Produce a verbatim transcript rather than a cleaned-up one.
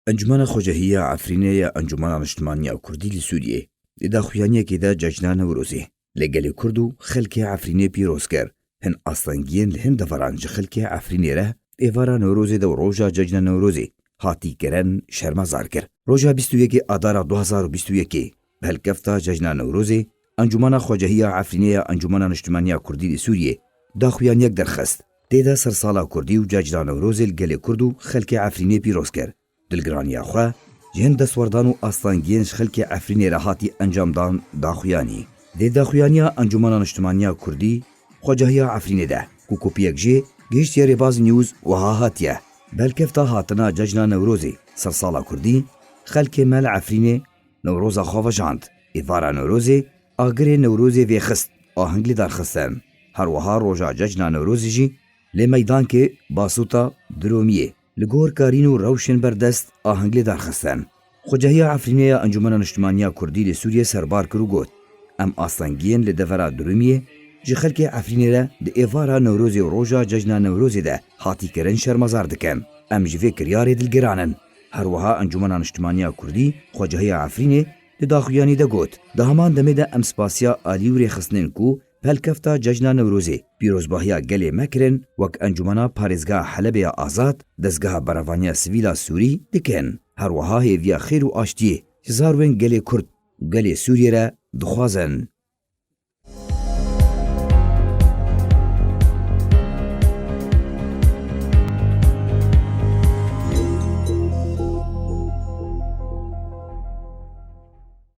Encûmena Xwecehiya Efrînê ya Encûmena Niştimaniya Kurdî li Sûriyê di daxuyaniyekê de cejna Newrozê li gelê Kurd û xelkê Efrînê pîroz kir. Hin astengiyên li hin deveran ji xelkê Efrînê re êvara Newrozê de û roja cejna Newrozê hatî kirin şermezar kir. Roja bîst û yekê Adara du hezar û bîst û yekê bi helkefta cejna Newrozê Encûmena Xwecehiya Efrînê ya Encûmena Niştimaniya Kurdî li Sûriyê daxuyaniyek derxist. Tê de sersala Kurdî û cejna Newrozê li gelê Kurd û xelkê Efrînê pîroz kir. Dilgiraniya xwe ji hin destwerdan û astengiyên ji xelkê Efrînê re hatî encamdan daxuyanî. Dê daxuyaniya Encûmena Niştimaniya Kurdî Xwecehiya Efrînê de ku kopiyek jê gihiştiye Rêbaz News wiha hatiye. Belkefta hatina cejna Newrozê sersala Kurdî, xelkê me li Efrînê Newroza xwe vejand. Êvara Newrozê agirê Newrozê vêxist, aheng lê darxistin. Her wiha roja cejna Newrozê jî lê meydankê Basuta Diromiyê li gor karîn û rewşên berdest aheng lê darxistin. Xwecehiya Efrînê ya Encûmena Niştimaniya Kurdî li Sûriyê serbar kir û got, Em astengiyên li devera Diromiyê ji xelkê Efrînê re di êvara Newrozê û roja cejna Newrozê de hatî kirin şermezar dikin. Em ji vê kiryarê dilgiran in. Her wiha Encûmena Niştimaniya Kurdî Xwecehiya Efrînê di daxuyanî de got, Di heman demê de em spasiya alî û rêxistinên ku pelkefta cejna Newrozê pîrozbahiya gelê me kirin, wek Encûmena Parêzgeha Helebê ya Azad, Dezgeha Berevaniya Sivîl a Sûrî dikin. Her wiha hêviya xêr û aştiyê ji zarwên gelê Kurd û gelê Sûriyê re dixwazin.